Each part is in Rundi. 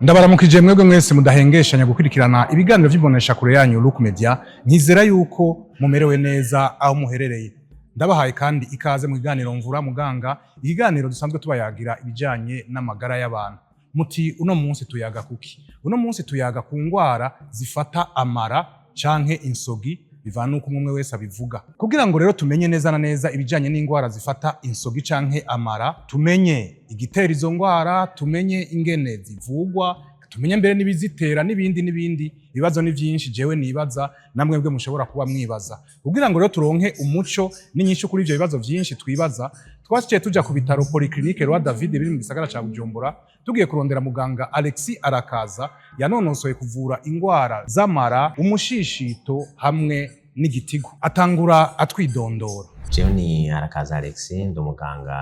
Ndabaramukije mwebwe mwese mudahengeshanya gukurikirana ibiganiro vy'imbonesha kure yanyu Look Media. Nkizera yuko mumerewe neza aho muherereye. Ndabahaye kandi ikaze mu kiganiro Mvura Muganga, ikiganiro dusanzwe tubayagira ibijanye n'amagara y'abantu. Muti uno munsi tuyaga kuki? Uno munsi tuyaga ku ngwara zifata amara canke insogi, bivana nuko umwe wese abivuga. Kugira ngo rero tumenye neza na neza ibijanye n'ingwara zifata insogi canke amara, tumenye igitera izo ngwara, tumenye ingene zivugwa, tumenye mbere n'ibizitera, n'ibindi n'ibindi. Ibibazo ni vyinshi jewe nibaza, namwebwe mushobora kuba mwibaza. Kugira ngo rero turonke umuco n'inyishu kuri ivyo bibazo vyinshi twibaza, twaciye tuja ku bitaro Polyclinique Roi David biri mu gisagara ca Bujumbura, tugiye kurondera muganga Alexis Arakaza, yanonosoye kuvura ingwara z'amara, umushishito hamwe n'igitigu. Atangura atwidondora. Jewe ni Arakaza Alexis, ndi umuganga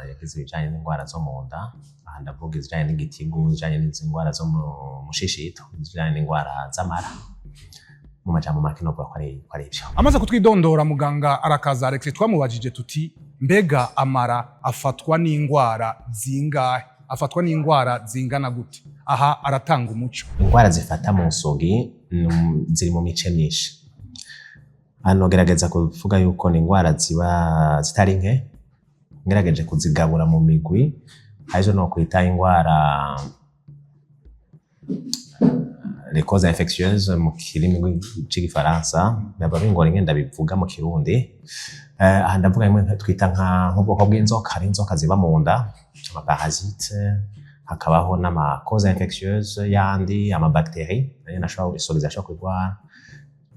yagize ibijanye n'indwara zo mu nda. Aha ndavuga izijanye n'igitigu, izijanye n'izi ndwara zo mu mushishito, izijanye n'indwara z'amara. Mu majambo make novuga ko ari ivyo. Amaze kutwidondora muganga Arakaza Alexis, twamubajije tuti: mbega amara afatwa n'ingwara zingahe? Afatwa n'ingwara zingana gute? Aha aratanga umuco. Indwara zifata mu nsogi ziri mu mice myinshi. Hano gerageza kuvuga yuko ni indwara ziba zitari nke. Ngerageje kuzigabura mu migwi, harizo no kwita indwara les causes infectieuses mu kirimi c'igifaransa. Biba bingora ingene ndabivuga mu Kirundi. Aha ndavuga imwe twita nk'ubwoko bw'inzoka. Hari inzoka ziba mu nda, ama parasites, hakabaho n'ama causes infectieuses yandi, ama bactéries nayo nashobora, isogi zashobora kurwara,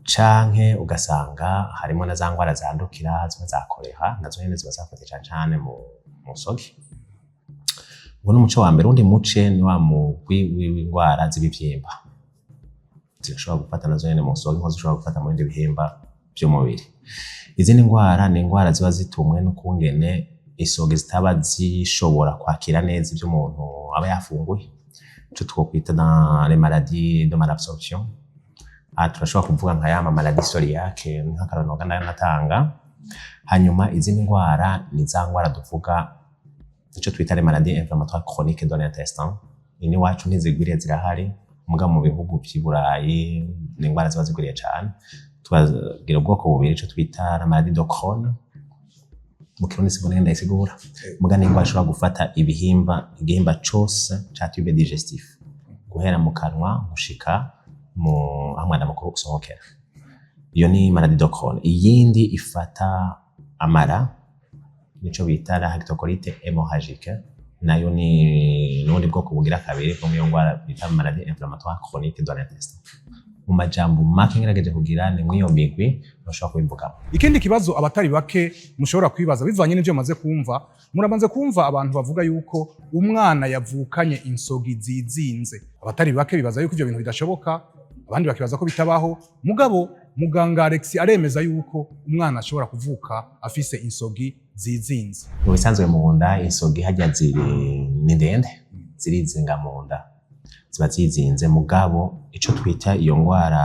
canke ugasanga harimo na za ngwara zandukira zimwe za choléra, nazo nyene ziba zafatiye cane cane mu nsogi. Uwo ni umuce wa mbere. Uwundi muce ni wa mugwi w'indwara z'ibivyimba, zirashobora gufata nazo nyene mu nsogi nko zishobora gufata mu bindi bihimba vy'umubiri. Izindi ndwara ni indwara ziba zitumwe n'ukungene isogi zitaba zishobora kwakira neza ivyo umuntu aba yafunguye, ico twokwita dans les maladies de malabsorption. Aha turashobora kuvuga nka ya ma maladie cœliaque, nk'akarorero noga natanga. Hanyuma izindi ndwara ni za ndwara tuvuga ico twita les maladies inflammatoires chroniques de l'intestin. Ini iwacu ntizigwiriye, zirahari, muga mu bihugu vy'i Burayi ni indwara ziba zigwiriye cane. Tubagira ubwoko bubiri, ico twita la maladie de Crohn. Mu Kirundi sibona ingene ndayisigura, muga ni indwara ishobora gufata ibihimba, igihimba cose ca tube digestif, guhera mu kanwa gushika mu aho umwanda mukuru usohokera. Iyo ni maladie de Crohn. Iyindi ifata amara nico bita la rectocolite hémorragique, nayo ni n'ubundi bwoko bugira kabiri bwo mu ngwara bita maladie inflammatoire chronique de l'intestin. Mu majambo make ngerageje kugira, ni mw'iyo migwi bashobora kubivugamo. Ikindi kibazo abatari bake mushobora kwibaza bivanye n'ivyo mumaze kumva, muramaze kumva abantu bavuga yuko umwana yavukanye insogi zizinze. Abatari bake bibaza yuko ivyo bintu bidashoboka, abandi bakibaza ko bitabaho. Mugabo muganga Alex aremeza yuko umwana ashobora kuvuka afise insogi zizinze. Mu bisanzwe mu nda insogi harya ziri ni ndende, zirizinga mu nda, ziba zizinze. Mugabo ico twita iyo ngwara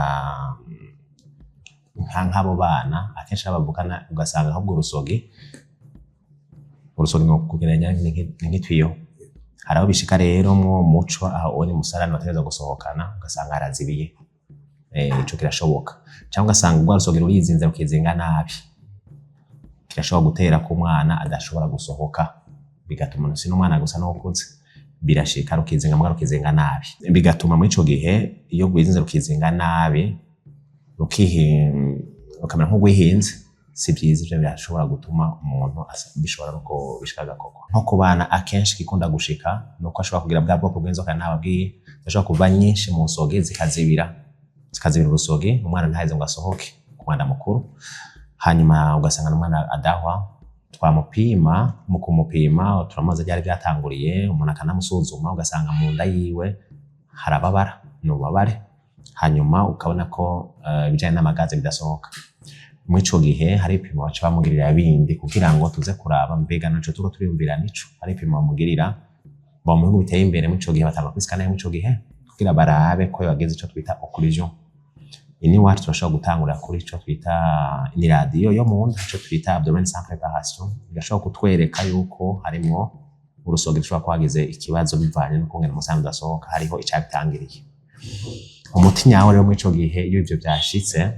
nk'abo bana akenshi bavukana, ugasanga ahubwo urusogi no kugereranya ni nk'itiyo. Hari aho bishika rero mwo muco aho uwo ni musarani bategerezwa gusohokana, ugasanga harazibiye. Ico kirashoboka, cyangwa ugasanga urwa rusogi rurizinze, rukizinga nabi, kirashobora gutera ko umwana adashobora gusohoka, bigatuma si n'umwana gusa, n'ukuze birashika, rukizinga mbwa rukizinga nabi, bigatuma muri ico gihe iyo rwizinze rukizinga nabi, rukamera nk'urwihinze, si byiza. Ivyo birashobora gutuma umuntu bishobora no bishika agakoko. Nko ku bana akenshi gikunda gushika nuko ashobora kugira bwa bwoko bw'inzoka nababwiye, zishobora kuva nyinshi mu nsogi, zikazibira urusogi, umwana ntaheze ngo asohoke ku mwanda mukuru. Hanyuma ugasanga n'umwana adahwa. Twamupima, mu kumupima turamubaza ryari byatanguriye, umuntu akanamusuzuma, ugasanga mu nda yiwe harababara, ni ububabare. Hanyuma ukabona ko ibijanye n'ama gaz bidasohoka. Muri ico gihe hari ibipimo baca bamugirira bindi kugira ngo tuze kuraba mbega naco turiko turiyumvira nico. Hari ibipimo bamugirira mu bihugu biteye imbere muri ico gihe, batanga kuri scanner muri ico gihe kugira barabe ko yagize ico twita occlusion. Ini iwacu turashobora gutangurira kuri ico twita ni radiyo yo mu nda, ico twita abdomen sans préparation, igashobora kutwereka yuko harimwo Urusogi rushobora kuba wagize ikibazo bivanye n'ukungene umusarani udasohoka, hariho icabitangiriye. Umuti nyawo rero muri ico gihe, iyo ivyo vyashitse,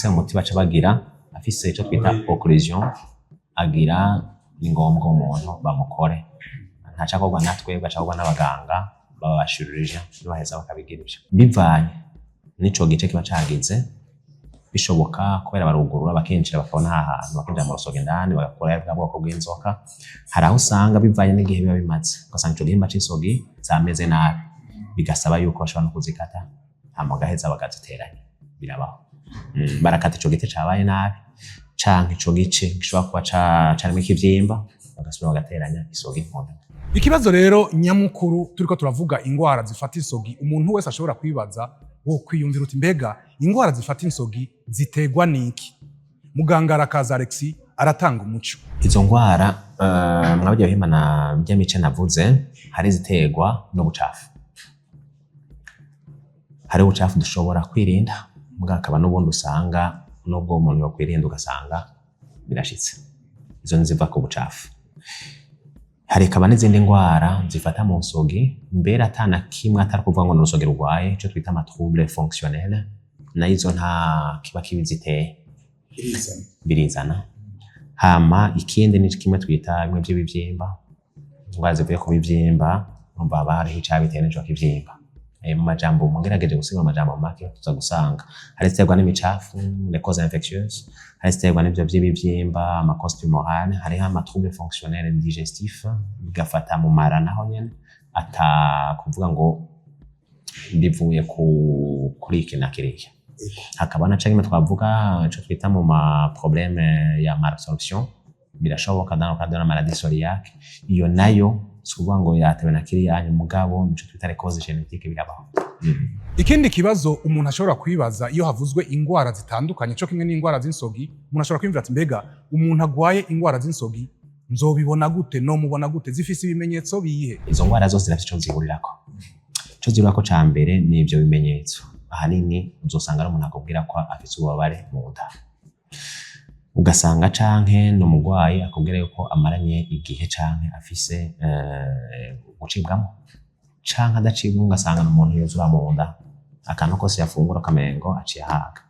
umuti baca bagira afise ico twita occlusion agira, ni ngombwa umuntu bamukore. Ntacakorwa na twebwe, acakorwa n'abaganga baba ba chirurgien, baheza bakabigira ivyo bivanye n'ico gice kiba cagize. Bishoboka kubera barugurura, bakinjira, bakabona aha hantu, bakinjira mu rusoge indani, bagakora bwa bwoko bw'inzoka. Hari aho usanga bivanye n'igihe biba bimaze, ugasanga ico gihimba c'isogi zameze nabi, bigasaba yuko bashobora no kuzikata, hama bagaheza bakaziteranya. Birabaho. Barakata ico giti cabaye nabi canke ico gice gishobora kuba carimwo ikivyimba, bagasubira bagateranya isogi nkunda. Ikibazo rero nyamukuru, turiko turavuga ingwara zifata insogi, umuntu wese ashobora kwibaza, wo kwiyumvira uti: "Mbega ingwara zifata insogi ziterwa niki?" Muganga Arakaza Alexis aratanga umuco. Izo ngwara mwabijya bihimba na by'amice navuze, hari iziterwa n'ubucafu. Hari ubucafu dushobora kwirinda, mbwa hakaba n'ubundi usanga nubwo umuntu yokwirinda ugasanga birashitse. Izo nziva ku bucafu. Hari ikaba n'izindi ngwara zifata mu nsogi mbere atana kimwe, atari kuvuga ngo ni urusogi rurwaye, ico twita ama trouble fonctionnel. Nayo izo nta kiba kibiziteye, birizana. Hama ikindi ni kimwe twita bimwe by'ibivyimba, ingwara zivuye ku bivyimba. Urumva haba hariho icabiteye n'ico kivyimba. Mu majambo, mugerageje gusigura amajambo make, tuza gusanga hari iziterwa n'imicafu, les causes infectieuses, hari iziterwa n'ivyo vy'ibivyimba, ama causes tumorales, hariho ama troubles fonctionnels digestifs bigafata mu mara, naho nyene ata kuvuga ngo bivuye kuri iki na kiriya. Hakaba na kimwe twavuga ico twita mu ma problème ya malabsorption, birashoboka dans le cadre de la maladie cœliaque. Iyo nayo si ukuvuga ngo yatewe na kiriya, mugabo nico twita les causes génétiques, birabaho. Ikindi kibazo umuntu ashobora kwibaza iyo havuzwe ingwara zitandukanye co kimwe n'ingwara z'insogi, umuntu ashobora kwiyumvira ati: "Mbega umuntu agwaye ingwara z'insogi nzobibona gute? Nomubona gute? Zifise ibimenyetso bihe?" Izo ngwara zose zirafise ico zihurirako. Ico zihurirako ca mbere ni ivyo bimenyetso. Ahanini uzosanga ari umuntu akubwira ko afise ububabare mu nda, ugasanga canke ni umurwayi akubwira yuko amaranye igihe canke afise gucibwamo, canke adacibwamo, ugasanga ni umuntu yuzura mu nda, akantu kose yafungura ukamengo aciye ahaga.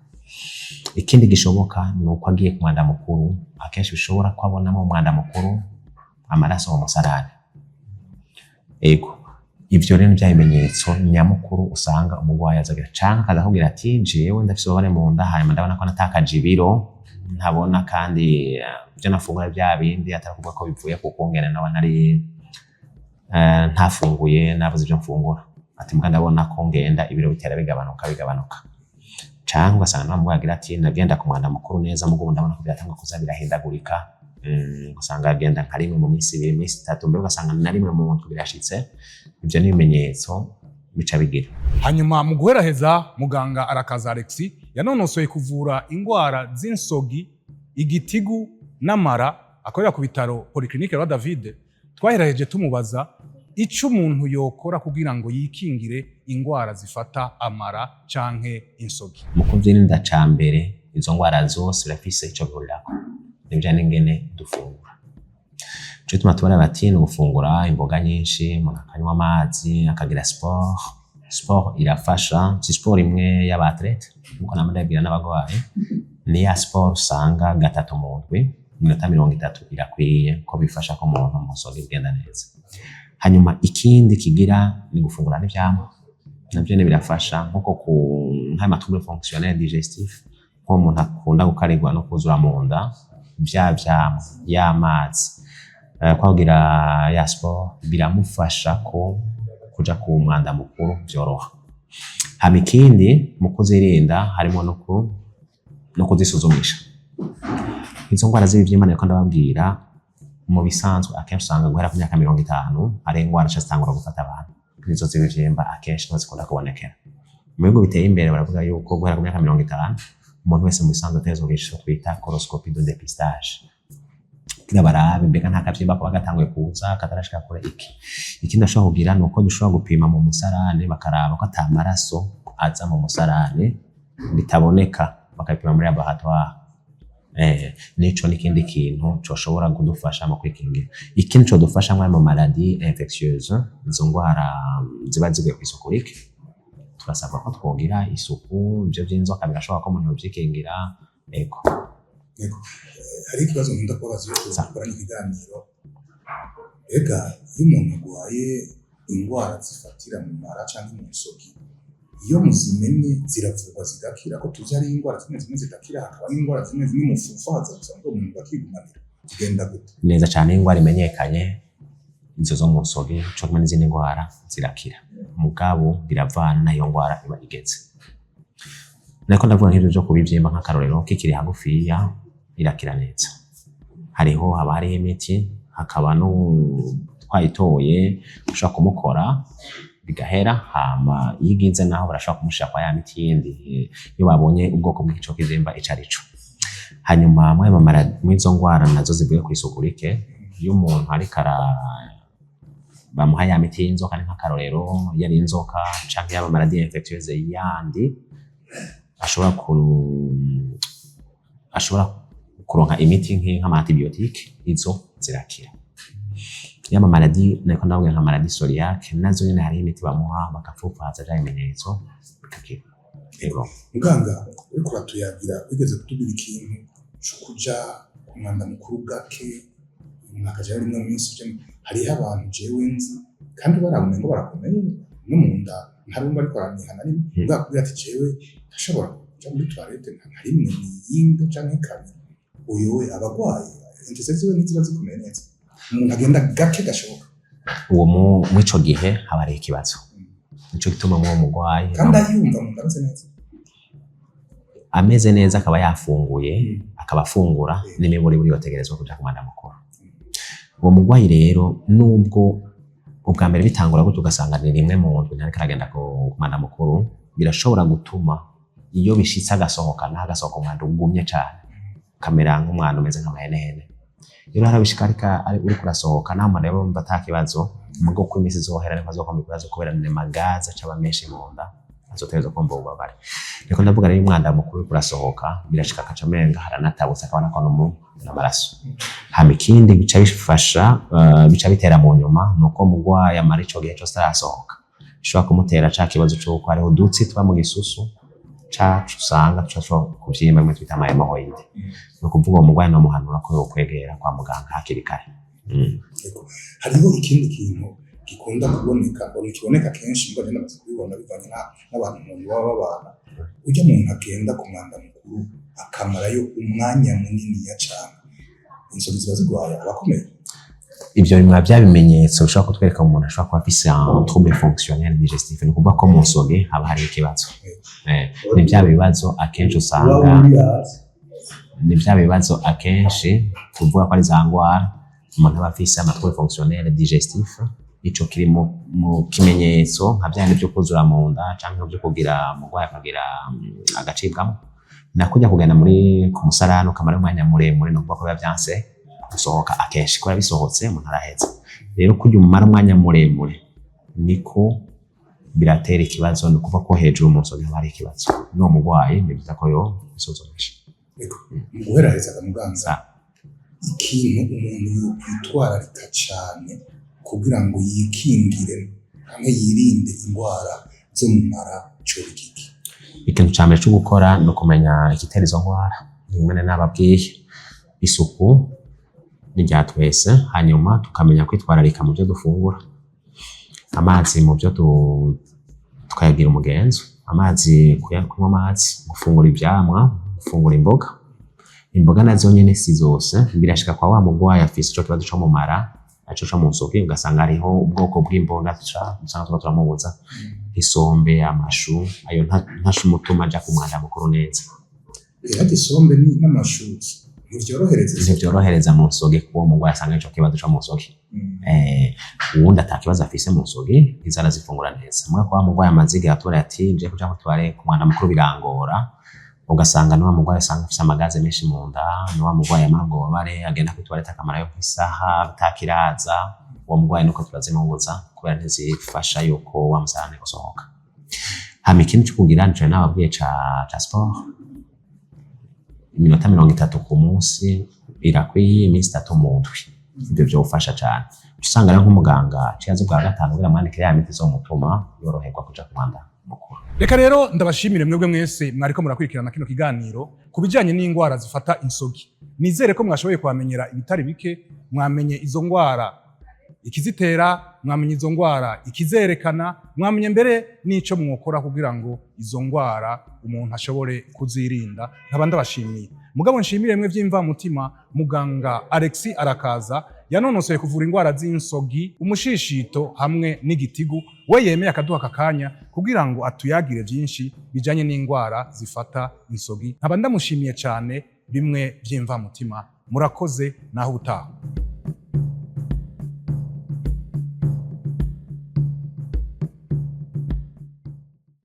Ikindi gishoboka ni uko agiye ku mwanda mukuru, akenshi bishobora ko abonamo umwanda mukuru amaraso mu musarani. Ego, ivyo rero ni vya bimenyetso nyamukuru usanga umurwayi azagira, canke akaza akubwira ati: "Jewe ndafise ububabare mu nda, hanyuma ndabona ko natakaje ibiro, ntabona kandi ivyo nafungura vya bindi", atari kuvuga ko bivuye ku kungene naba nari ntafunguye, nabuze ivyo mfungura, ati: "Mbwa ndabona ko ngenda ibiro bitera bigabanuka, bigabanuka." Canke ugasanga nawe mugabo agira ati: "Nagenda ku mwanda mukuru neza, mugabo ndabona ko byatangwa kuza birahindagurika." Ugasanga agenda nka rimwe mu minsi 2, minsi 3, mbere ugasanga na rimwe mu ndwi birashitse. Ivyo ni ibimenyetso bica bigira. Hanyuma mu guheraheza, muganga Arakaza Alexis yanonosoye kuvura ingwara z'insogi, igitigu n'amara, akorera ku bitaro Polyclinique Roi David. Twaheraheje tumubaza ico umuntu yokora kugira ngo yikingire ingwara zifata amara canke insogi. Mu kuvyirinda, ca mbere, izo ngwara zose birafise ico bihurirako, nibijanye n'ingene dufungura. Ico gituma tubona bati ni ugufungura imboga nyinshi, umuntu akanywa amazi, akagira sport. Sport irafasha, si sport imwe y'aba athlète nkuko nama ndabibwira n'abagwayi, ni ya sport usanga gatatu mu ndwi, iminota 30 irakwiye, ko bifasha ko umuntu mu nsogi bigenda neza. Hanyuma ikindi kigira ni gufungura n'ivyamwa, navyo ni birafasha nkuko ku nk'ama trouble fonctionnel digestif, nko umuntu akunda gukarirwa no kuzura mu nda, vya vyamwa, y'amazi, kwagira ya sport, biramufasha ko kuja ku mwanda mukuru vyoroha. Hama ikindi mu kuzirinda harimo no kuzisuzumisha. Izo ngwara z'ibivyimba nariko ndababwira, mu bisanzwe akenshi usanga guhera ku myaka 50 ari ingwara zica zitangura gufata abantu. Nizo z'ibivyimba akenshi niho zikunda kubonekera. Mu bihugu biteye imbere baravuga yuko guhera ku myaka 50 umuntu wese mu bisanzwe ategerezwa kugira ico twita coloscopie de dépistage, kugira barabe mbega nta kavyimba kuba gatanguye kuza katarashika kure. Iki ikindi ashobora kugira ni uko dushobora gupima mu musarane, bakaraba ko ata maraso aza mu musarane bitaboneka, bakabipima muri laboratoire. Nico n'ikindi kintu coshobora kudufasha mu kwikingira. Ikindi codufasha mw'ayo ma maladies infectieuses, izo ngwara ziba zivuye kw'isuku rike, turasabwa ko twogira isuku. Ivyo vy'inzoka birashoboka ko umuntu yovyikingira, ego. Yego. Hari ikibazo nkunda kubabaza iyo dukoranye ikiganiro. Mbega iyo umuntu arwaye indwara zifatira mu mara canke mu nsogi, iyo muzimenye ziravurwa zigakira? Ko tuzi hari indwara zimwe zimwe zidakira, hakaba n'indwara zimwe zimwe mufufaza gusa ngo umuntu akigumanira, zigenda gute? Neza cane. Ingwara imenyekanye, izo zo mu nsogi co kimwe n'izindi ngwara, zirakira, mugabo biravana nayo ngwara iba igeze. Nariko ndavuga nk'ivyo vyo kubivyimba, nk'akarorero, kikiri hagufiya irakira neza. Hariho, haba hariho imiti, hakaba twayitoye ushobora kumukora bigahera. Hama iyo igize naho, barashobora kumushira kwa ya miti yindi iyo babonye ubwoko bw'ico kivyimba ico arico. Hanyuma mw'izo ngwara nazo zivuye kw'isuku rike, iyo umuntu ariko ara bamuha ya miti y'inzoka, ni nk'akarorero, iyo ari inzoka canke yaba maladie infectieuse yandi, ashobora kuronka imiti nk'ama antibiotique, izo zirakira. Yama maladie nariko ndababwira, nka maladie cœliaque, nazo nyene hariho imiti bamuha bagapfupfaza vya bimenyetso bigakira. Ego. Muganga, uriko uratuyagira wigeze kutubwira ikintu co kuja ku mwanda mukuru gake, umuntu akajayo rimwe mu minsi ije. Hariho abantu jewe nzi kandi barabona ngo barakomeye no mu nda, ntarumva ariko araniha na rimwe. Bwakubwira ati: "Jewe ndashobora kuja muri toilette nka rimwe mw'iyinga canke kabiri." Uyu we aba agwaye intese ziwe ntiziba zikomeye neza, umuntu agenda gake gashoboka. Uwo mw'ico gihe haba hariho ikibazo. Nico gituma mw'uwo mugwayi Kandi ayumva mu nda ameze neza. Ameze neza, akaba yafunguye, akaba afungura n'imiburiburi, yotegerezwa kuja ku mwanda mukuru. Uwo mugwayi rero, nubwo ubwa mbere bitangura gutyo, ugasanga ni rimwe mu ndwi ntariko aragenda ku mwanda mukuru, birashobora gutuma iyo bishitse agasohoka, naho agasohoka umwanda ugumye cane, ukamera nk'umwanda umeze nk'amahenehene. Rero harabishika ariko uriko urasohoka, naho umuntu yumva ata kibazo, mugo uko iminsi izohera niko azokumva ibibazo, kubera ni ma gaz acaba menshi mu nda, azotegerezwa kumva ububabare. Niko ndavuga rero, umwanda mukuru uriko urasohoka, birashika akaca amenga haranatabutse, akabona ko n'amaraso. Hama ikindi bica bifasha, bica bitera mu nyuma, nuko umugwayi amara ico gihe cose atarasohoka, bishobora kumutera ca kibazo c'uko hariho udutsi tuba mu gisusu cacu, usanga dushobora kuvyimba, bimwe twita ama hémorroïdes. Ni ukuvuga uwo mugwayi nomuhanura ko yokwegera kwa muganga hakiri kare. Yego. Hariho ikindi kintu gikunda kuboneka, ngo kiboneka kenshi, mbona namaze kubibona bivanye n'abantu umuntu baba babana. Ujya muntu agenda ku mwanda mukuru akamarayo umwanya muniniya cane, insogi ziba zigwaye, abakomeye. Ivyo bimwa bya bimenyetso bishobora kutwereka umuntu ashobora kuba afise un trouble fonctionnel digestif, ni ukuvuga ko mu nsogi haba hariho ikibazo. Ni bya bibazo akenshi usanga, ni bya bibazo akenshi tuvuga ko ari za ngwara umuntu aba afise, ama trouble fonctionnel digestif. Ico kiri mu kimenyetso nka bya bindi vyo kuzura mu nda canke vyo kugira umurwayi akagira agacibwamo, nakujya kugenda muri ku musarani ukamara umwanya muremure, no kuvuga ko biba vyanse gusohoka akenshi, kubera bisohotse umuntu araheza. Rero kurya umara umwanya muremure niko biratera ikibazo, ni ukuvuga ko hejuru mu nsogi haba hari ikibazo. N'uwo murwayi ni byiza ko yo bisuzumisha. Yego. Mu guheraheza, muganga, ikintu umuntu yokwitwararika cane kugira ngo yikingire hamwe yirinde indwara zo mu mara coba igiki? Ikintu ca mbere co gukora ni ukumenya igitera izo ngwara, rimwe nababwiye, isuku ni rya twese. Hanyuma tukamenya kwitwararika mu byo dufungura, amazi mu byo tukayagira umugenzo, amazi, kunywa amazi, gufungura ivyamwa, gufungura imboga. Imboga nazo nyene si zose. Birashika kwa wa mugwayi afise ico kibazo co mu mara, aco co mu nsogi, ugasanga hariho ubwoko bw'imboga usanga tuba turamubuza, isombe, amashu, ayo ntasha umutuma aja ku mwanda mukuru neza. Harya isombe n'amashu ntivyorohereza? Ntivyorohereza mu nsogi kuwo mugwayi asanga ico kibazo co mu nsogi. Uwundi ata kibazo afise mu nsogi, izo arazifungura neza. Muga kwa wa mugwayi amaze igihe atura ati: "Nje kuja kutware ku mwanda mukuru birangora", ugasanga ni wa mugwayi usanga afise ama gaz menshi mu nda, ni wa mugwayi amara ubwo bubabare, agenda kuri toilette akamarayo nk'isaha atakiraza. Uwo mugwayi nuko turazimubuza, kubera ntizifasha yuko wa musarane usohoka. Hama ikindi co kugira nico nababwiye ca sport. Iminota 30 ku munsi irakwiye, iminsi 3 mu ndwi. Ibyo vyofasha cane. Usanga rero nk'umuganga aciye aza ubwa gatanu kugira amwandikire ya miti izomutuma yoroherwa kuja ku mwanda mukuru. Reka rero ndabashimire mwebwe mwese mwariko murakurikirana kino kiganiro ku bijyanye n'indwara zifata insogi. Nizere ko mwashoboye kuhamenyera ibitari bike. Mwamenye izo ndwara ikizitera, mwamenye izo ndwara ikizerekana, mwamenye mbere n'ico mwokora kugira ngo izo ndwara umuntu ashobore kuzirinda. Nkaba ndabashimiye. Mugabo nshimire mwe vy'imvamutima muganga Alexis Arakaza, yanonosoye kuvura indwara z'insogi, umushishito hamwe n'igitigu. We yemeye akaduha aka kanya kugira ngo atuyagire vyinshi bijanye n'indwara zifata insogi. Nkaba ndamushimiye cyane bimwe vy'imvamutima. Murakoze, naho ubutaha.